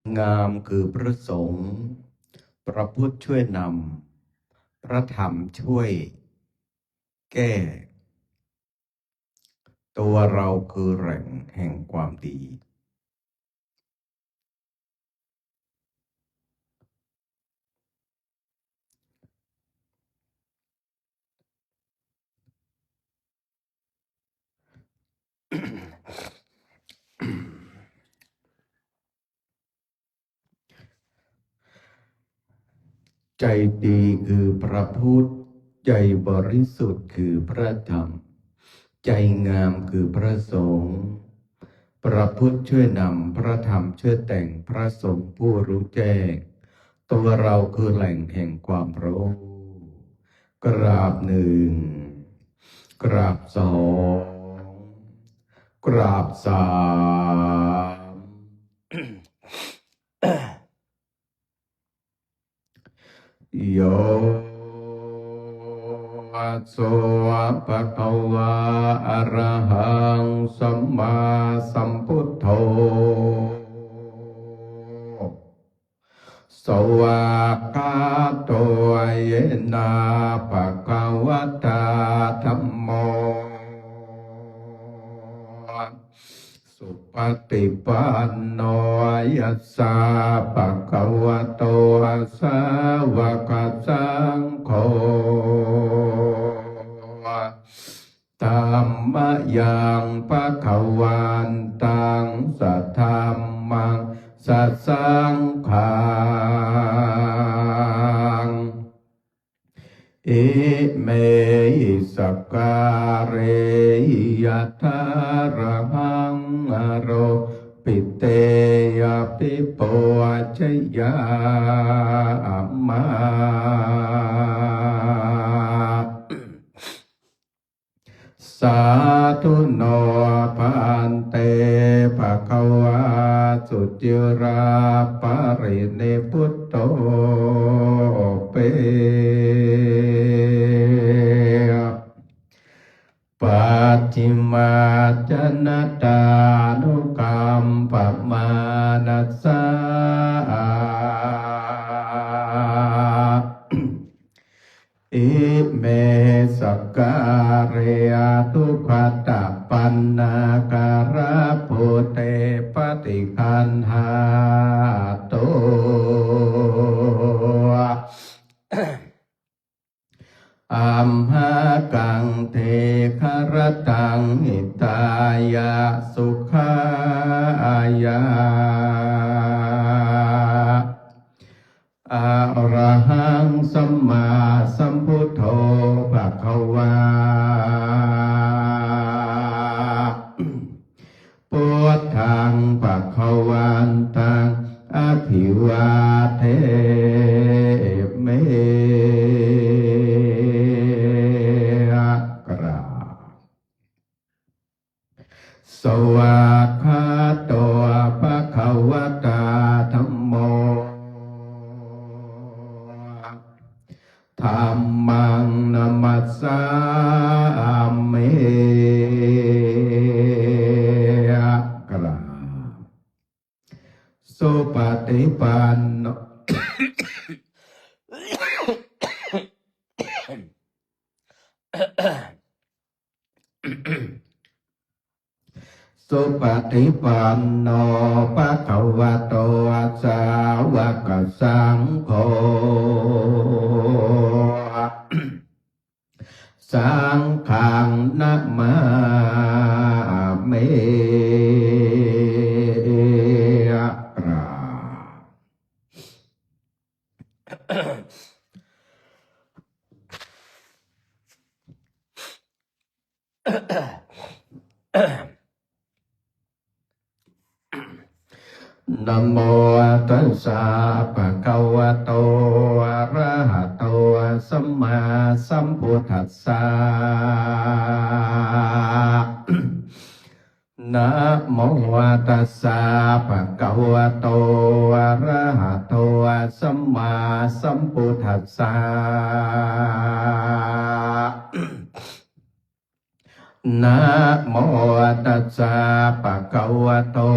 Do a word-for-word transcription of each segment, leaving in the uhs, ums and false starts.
งามคือพระสงฆ์ พระพุทธช่วยนำ พระธรรมช่วยแก้ ตัวเราคือแหล่งแห่งความดี ใจดีคือพระพุทธ ใจบริสุทธิ์คือพระธรรม ใจงามคือพระสงฆ์ พระพุทธช่วยนำ พระธรรมช่วยแต่ง พระสงฆ์ผู้รู้แจ้ง ตัวเราคือแหล่งแห่งความรู้ กราบหนึ่ง กราบสอง กราบสาม Yo so bhagavā arahaṃ sammāsambuddho, svākkhāto yena bhagavatā dhammo, supaṭipanno yassa bhagavato sāvakasaṅgho, tammayaṃ bhagavantaṃ sadhammaṃ sasaṅghaṃ, imehi sakkārehi yathārahaṃ āropite abhipūjayāma. Sādhu no bhante bhagavā suciraparinibbutopi, pacchimājanatānukampamānasā ime sakkāre anuggatapaṇṇākārabhūte paṭiggaṇhātu, amhākaṃ dīgharattaṃ hitāya sukhāya. Arahaṃ sammāsambuddho bhagavā, buddhaṃ bhagavantaṃ abhivādemi. กราบ Svākkhāto bhagavatā dhammo, dhammaṃ namassāmi. กราบ Supaṭipanno Supaṭipanno bhagavato sāvakasaṅgho, saṅghaṃ namāmi. กราบ Namo tassa bhagavato arahato sammāsambuddhassa. Namo tassa bhagavato arahato sammāsambuddhassa. Namo tassa bhagavato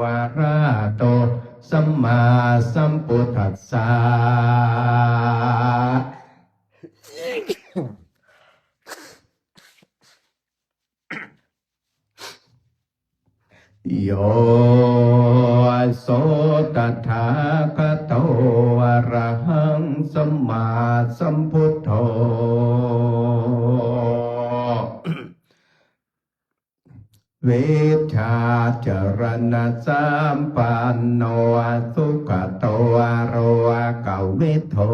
arahato sammāsambuddhassa. Yo so tathāgato arahaṃ sammāsambuddho vijjācaraṇasampanno sugato lokavidū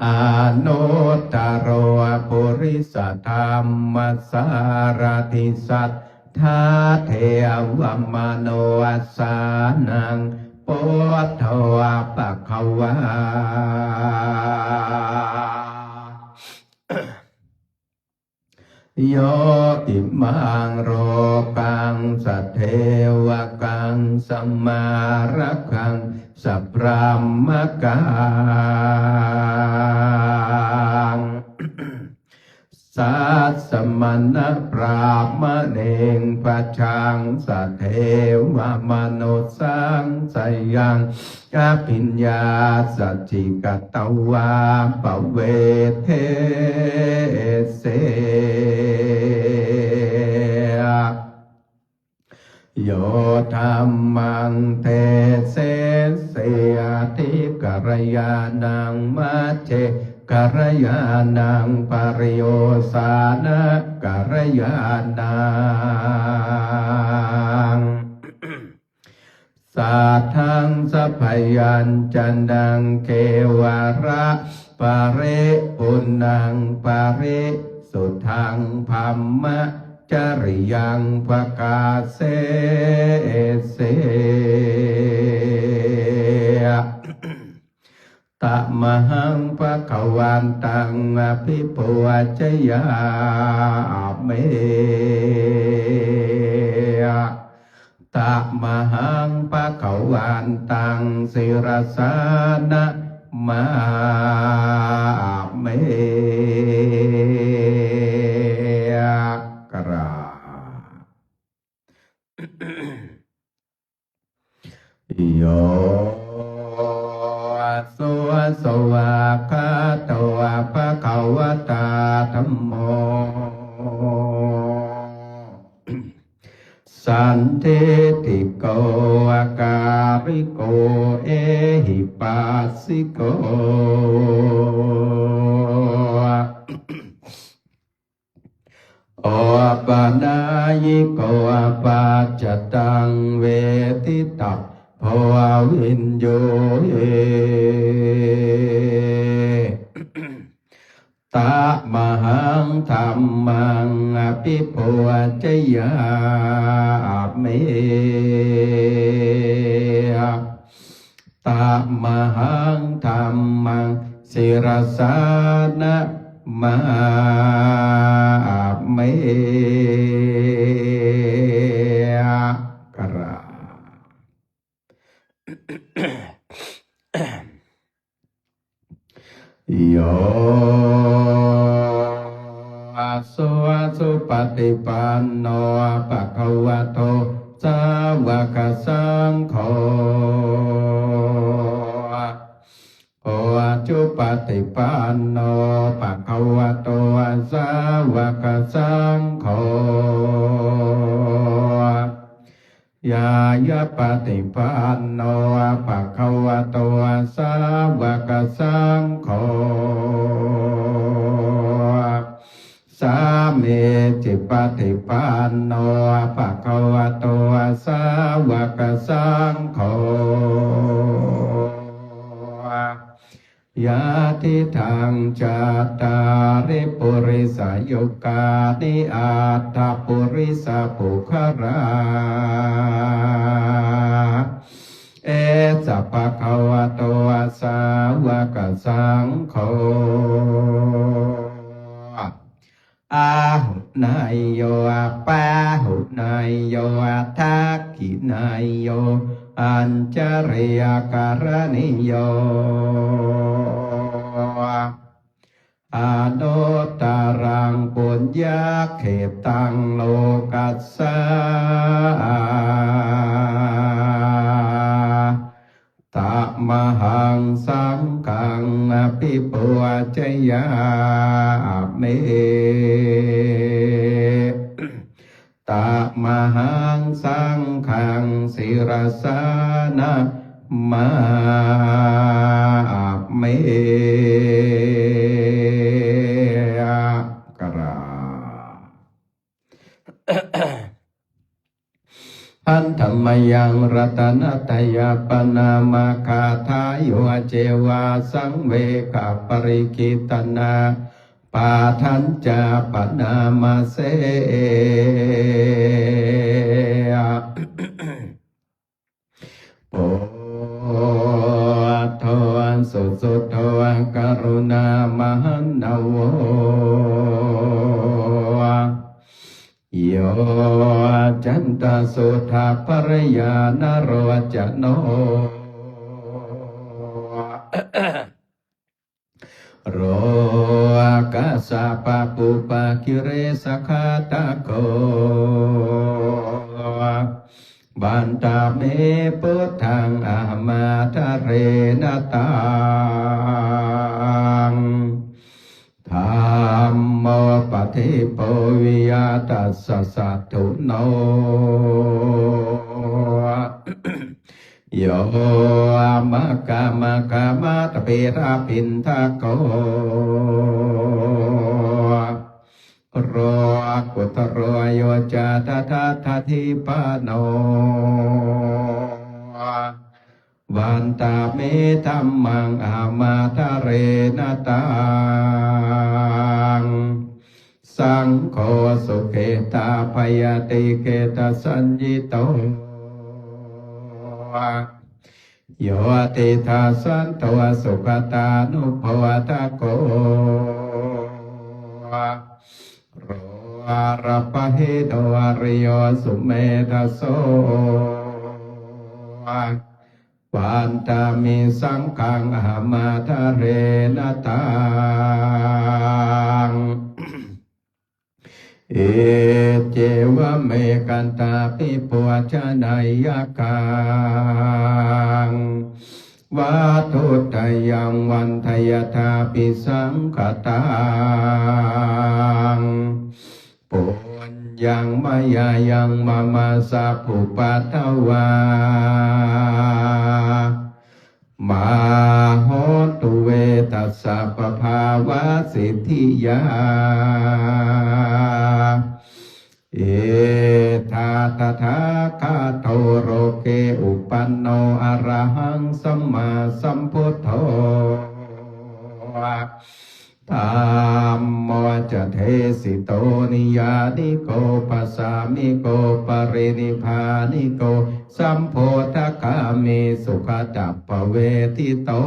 anuttaro purisadammasārathi satthā devamanussānaṃ buddho bhagavā. Yo imaṃ lokaṃ sadevakaṃ samārakaṃ sabrahmakaṃ sassamaṇabrāhmaṇiṃ pajaṃ sadevamanussaṃ sayaṃ abhiññāsaccikatvā pavedesi. Yo dhammaṃ desesi ādikalyāṇaṃ majjhe kalyāṇaṃ pariyosānakalyāṇaṃ sātthaṃ sabyañjanaṃ kevalaparipuṇṇaṃ parisuddhaṃ brahmacariyaṃ pakāsesi. Tamahaṃ bhagavantaṃ abhipūjayāmi. Tamahaṃ bhagavantaṃ sirasā namāmi. กราบ Yo so svākkhāto bhagavatā dhammo sandiṭṭhiko akāliko ehipassiko opanayiko paccattaṃ veditabbo viññūhi. Tamahaṃ dhammaṃ abhipūjayāmi. Tamahaṃ dhammaṃ sirasā namāmi. กราบ Yo so supaṭipanno bhagavato sāvakasaṅgho, ujupaṭipanno bhagavato sāvakasaṅgho, ñāyapaṭipanno bhagavato sāvakasaṅgho, sāmīcipaṭipanno bhagavato sāvakasaṅgho, yadidaṃ cattāri purisayugāni aṭṭha purisapuggalā, esa bhagavato sāvakasaṅgho, āhuneyyo pāhuneyyo dakkhiṇeyyo añjalikaraṇīyo, anuttaraṃ puññakkhettaṃ lokassa. Tamahaṃ saṅghaṃ abhipūjayāmi. Tamahaṃ saṅghaṃ sirasā namāmi. กราบ Handa mayaṃ ratanattayapanaṃ gāthāyo ceva saṃvegaparikittanā pāṭhañca paṇāma se. Buddho susuddho karuṇāmahaṇṇavo, yoccantasuddhapariyānarocano, rogassa pāpūpakilesaghātako, vandāmi buddhaṃ ahamādarena taṃ. Dhammo padīpo viya tassa satthuno, yo maggāmaggāmatapelapiṇḍako, lokuttaro yo ca tadatthadīpano, vandāmi dhammaṃ ahamādarena taṃ. Saṅgho sukhetabbayatikhetasaññito, yo tiṭṭhañcanto sugatānubhādako, lomapahito ariyo sumedhaso, vandāmi saṅghaṃ ahamādarena taṃ. Iccevamekantabhipūjaneyyaṃ, vatthuttayaṃ vandeyyathāpi saṅkhataṃ. Puññaṃ mayā yaṃ mama sabbupaddavā, mā hontu ve tassa pabhāvasiddhiyā. Idha tathāgato loke uppanno arahaṃ sammāsambuddho, dhammo ca desito niyyāniko pacchāmiko parinibbāniko sambodhagāmi sugatappavedito.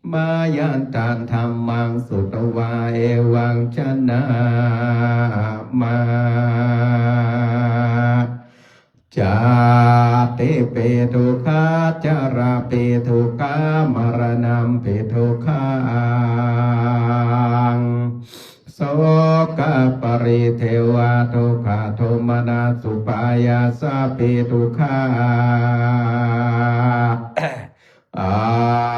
Mayantaṃ dhammaṃ sutvā evaṃ janāma, jātipi dukkhā jarāpi dukkhā maraṇampi dukkhaṃ, sokaparidevadukkhadomanassupāyāsāpi dukkhā,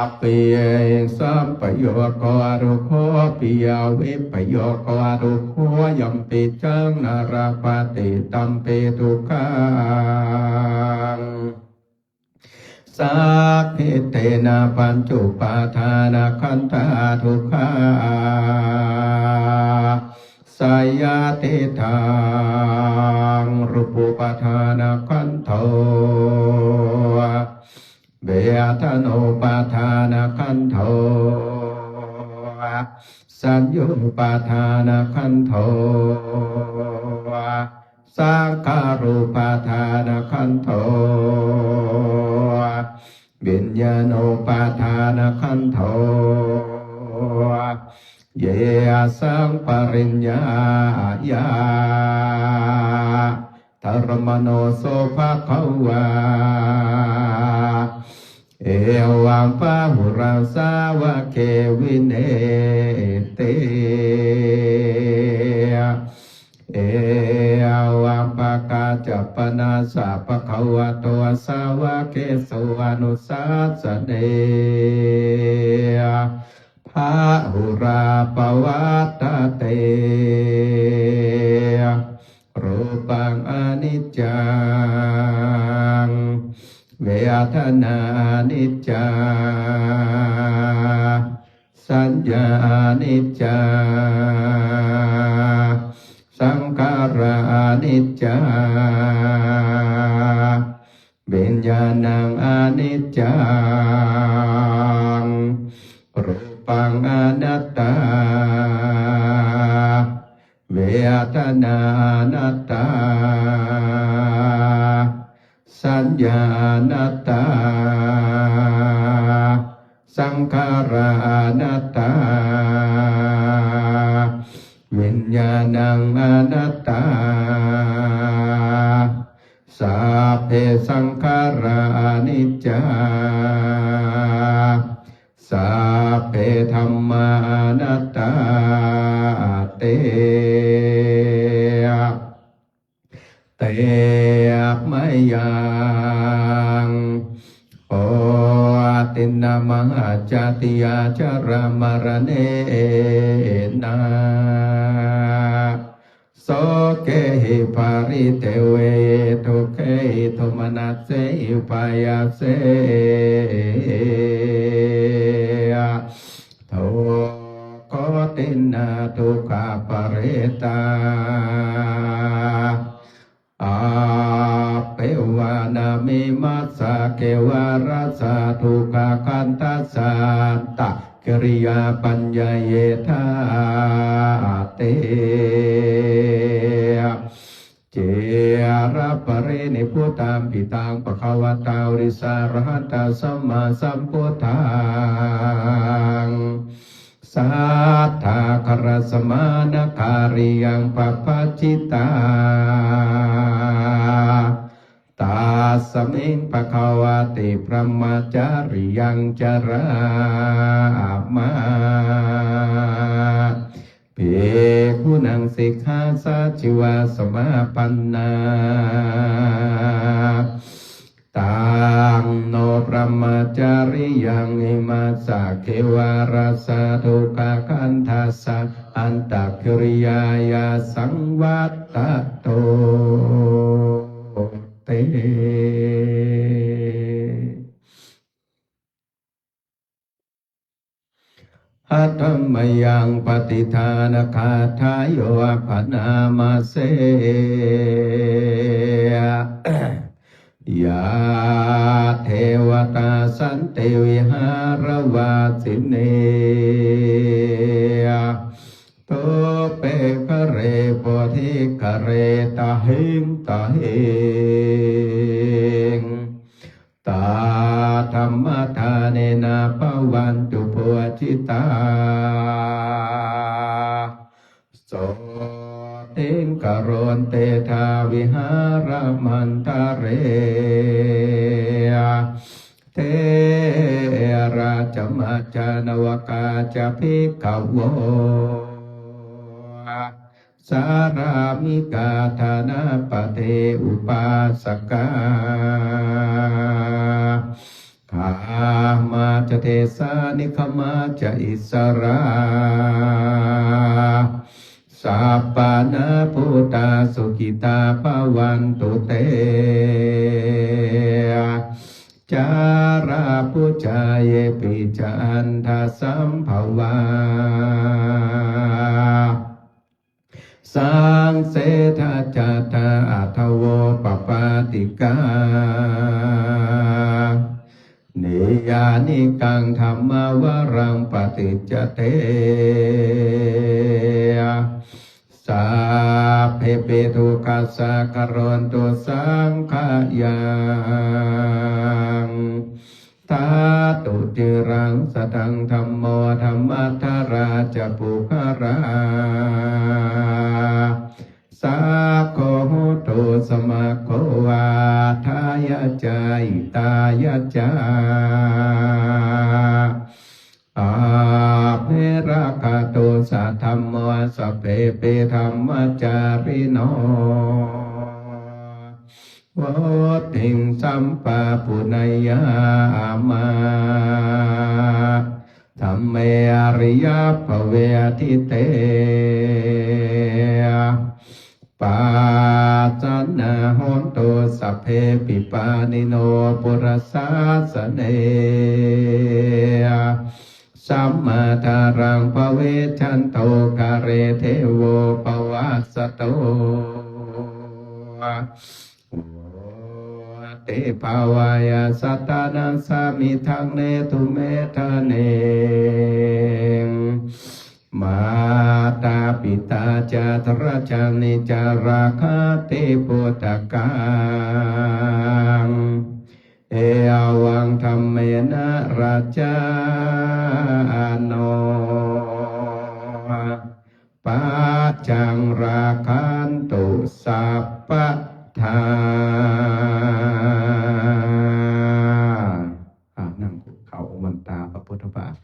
appiyesaṃ piyogo dukkho, piyavippayogā dukkho, yampicchaṃ na labhati tampi dukkhaṃ, saṅkhittena pañcupādānakkhandhā dukkhā, seyyathīdaṃ rūpupādānakkhandho, vedanūpādānakkhandho, saññāupādānakkhandho, saṅkhārupādānakkhandho, viññāṇupādānakkhandho, yesaṃ pariññāya dharmāno so bhagavā, Evaṃ bahulā sāvake vineti. Evaṃ pakāca panāsa bhagavato sāvakesu anusāsane, bahulā pavattati. Rūpaṃ aniccaṃ, vedanā aniccā, saññā aniccā, saṅkhārā aniccā, viññāṇaṃ aniccaṃ, rūpaṃ anattā, vedanā anattā, saññā anattā, saṅkhārā anattā, viññāṇaṃ anattā. Sabbe saṅkhārā aniccā, sabbe dhammā anattāti. Te mayaṃ hoti nāma jātiyā jarāmaraṇena sokehi paridevehi dukkhehi domanassehi upāyāsehi. Dukkhadomanassadukkhaparitā appevānamimassa kevalassa dukkhakkhandhassa antakiriyā paññāyedhāti. Ciraparinibbutampi taṃ bhagavatā uddissa arahantā sammāsambuddhaṃ satthā karasamānakariyaṃ pabbajitā. Tasmiṃ bhagavati brahmacariyaṃ carāma. Bhikkhūnaṃ sikkhāsājīvā samāpannā. Taṃ no brahmacariyaṃ imassa kevalassa dukkhakkhandhassa antakiriyāya saṃvattatu te. Handa mayaṃ pattidānagāthāyo bhaṇāma se. Yā devatā santi vihāravāsinī, thūpe ghare bodhighare tahiṃ tahiṃ, tā dhammadānena bhavantu pūjitā. Sotthiṃ karontedha vihāramaṇḍale. Therā ca majjhā navakā ca bhikkhavo, sārāmikā dānapatī upāsakā, gāmā ca desā nigamā ca issarā, sappāṇabhūtā sukhitā bhavantu te. Jalābujā yepi ca aṇḍasambhavā, saṃsedajātā athavopapātikā, niyyānikaṃ dhammavaraṃ paṭicca te, sabbepi dukkhassa karontu saṅkhayaṃ. Ṭhātu ciraṃ sataṃ dhammo, dhammaddharā ca puggalā, sakko hotu samaggo atthāya ca hitāya ca. pino vuḍḍhiṃ sampāpuṇeyyāma dhamme ariyappavedite. Pasannā hontu sabbepi pāṇino purasāsane. Sammā dhāraṃ pavecchanto kāle devo pavassatu. Vuḍḍhibhāvāya sattānaṃ samiddhaṃ netu medaniṃ. Mātā pitā ca atrajaṃ niccaṃ rakkhanti puttakaṃ. Evaṃ dhammena rājāno pajaṃ rakkhantu sabbadā. อ่า นั่งคุกเข่า วันตาพระพุทธบาท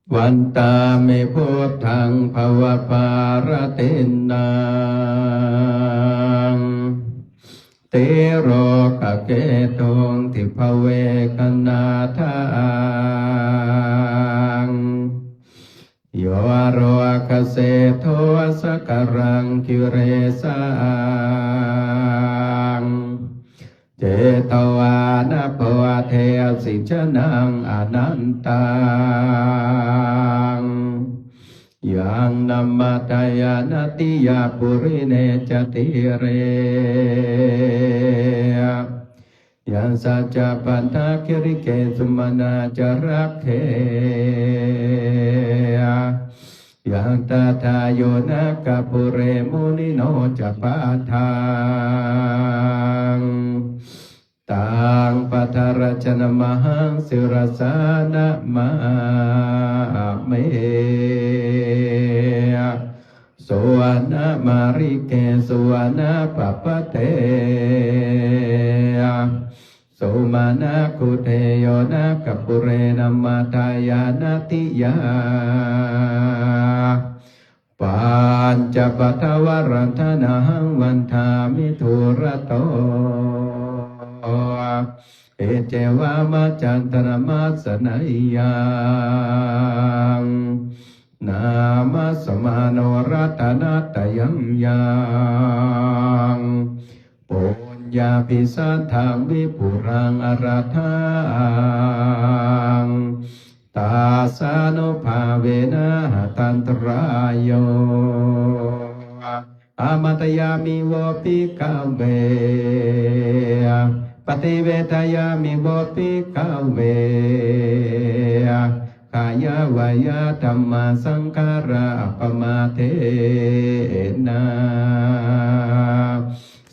Vandāmi buddhaṃ bhavabhāratinnaṃ tilokaketuṃ dibbaveganādhaṃ. Yo lokaseṭṭho sakalaṃ kilesaṃ chetvāna bodhesi janaṃ anantaṃ. Yaṃ namattayāna tiyapurine ca tīre yaṃ saccavajjagirike samaṇā ca rakkhe. Yaṃ tadā yo nāgapure munino ca pādaṃ taṃ paṭhaṃ rakkhaṃ namahaṃ sirasā namāmi. Suvaṇṇamalike suvaṇṇapabbate sumanakkhatte yo nāgapure namattayānāti yaṃ pañcapaddavaraṃ taṇhaṃ vandāmi dūrato. Iccevamaccantaraṃ na sanneyyaṃ namassamāno ratanattayaṃ yaṃ puññābhisandaṃ vipulaṃ alatthaṃ tassānubhāvena hatantarāyo. Āmantayāmi vo bhikkhave, paṭivedayāmi vo bhikkhave, kāyavajjadhammasaṅkhārā appamādena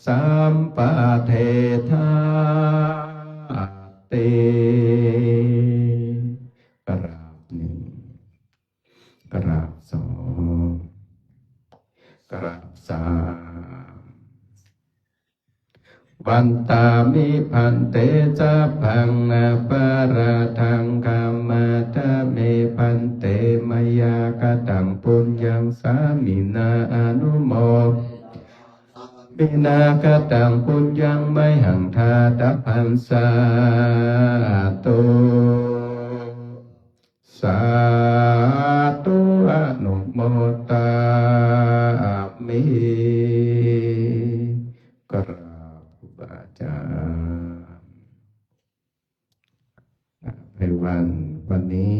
sampādethāti. กราบหนึ่ง กราบสอง กราบสาม Vandāmi bhante sabbaṃ aparādhaṃ khamatha me bhante, mayā kataṃ puññaṃ sāminā anumodinā, kataṃ puññaṃ mayhaṃ dātabbaṃ sādhu. Sādhu anumodāmi. กราบครูบาอาจารย์ ไพวัน วันนี้